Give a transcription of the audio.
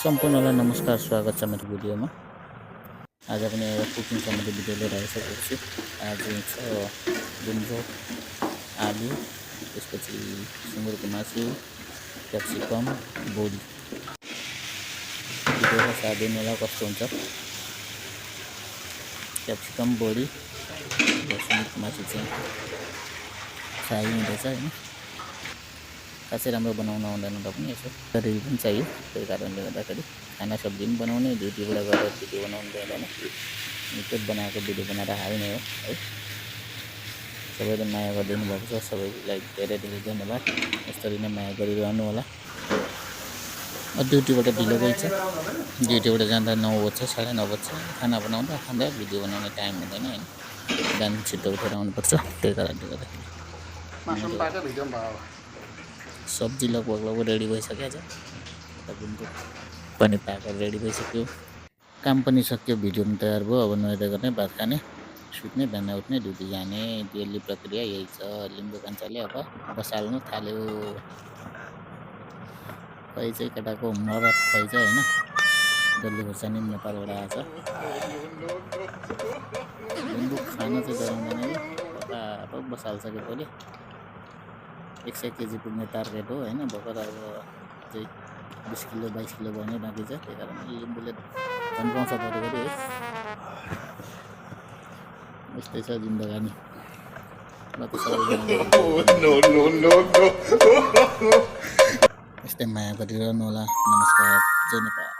सम्पूर्णलाई नमस्कार, स्वागत छ मेरो भिडियोमा। आज पनि एउटा कुकिङ सम्बन्धी भिडियो लिएर आइसकेको छु। आज छ गुन्द्रुक, आलु, त्यसपछि सुँगुरको मासु, क्याप्सिकम, बोडी। भिडियोको साथ दिनलाई कस्तो हुन्छ। क्याप्सिकम, बोडी र सुँगुरको मासु चाहिँ फ्राई हुँदैछ हैन। खासै राम्रो बनाउन आउँदैन र पनि यसो गरेर पनि चाहियो। त्यही कारणले गर्दाखेरि खाना सब्जी पनि बनाउने, ड्युटीबाट गएर भिडियो बनाउनु पर्दैन। निकै बनाएको भिडियो बनाएर हाल्ने हो है। सबैले माया गरिदिनु भएको छ, सबैलाई धेरै धेरै धन्यवाद। यसरी नै माया गरिरहनु होला। ड्युटीबाट ढिलो गइछ, ड्युटीबाट जाँदा 9 बज्छ, 9:30 बज्छ। खाना बनाउँदा खाँदा भिडियो बनाउने टाइम हुँदैन हैन। बिहान छिटो उठेर आउनुपर्छ। त्यही कारणले गर्दाखेरि सब्जी लगभग रेडी भइसकेको छ। गुन्द्रुक पनि पाकेर रेडी भइसक्यो। काम पनि सक्यो, भिडियो पनि तयार भयो। अब नुहाइधुवाइ गर्ने, भात खाने, सुत्ने, बिहान उठ्ने, ड्युटी जाने। डेली प्रक्रिया यही छ। लिम्बू कान्छाले अब बसाल्नु थाल्यो। खै चाहिँ केटाको मरत खै छ हैन। डल्ले खोर्सानी नेपालबाट आएछ। गुन्द्रुक खान चाहिँ डराउँदैन यो, पक्का बसाल्छ कि पहिले। 100 केजी पुग्ने टार्गेट हो हैन। भर्खर अब चाहिँ 20 किलो 22 किलो बन्नै बाँकी छ। त्यही कारण लिम्बूले तन्काउँछ घरिघरि है। यस्तै छ जिन्दगानी। यस्तै माया गरिरहनु होला। नमस्कार, जय नेपाल।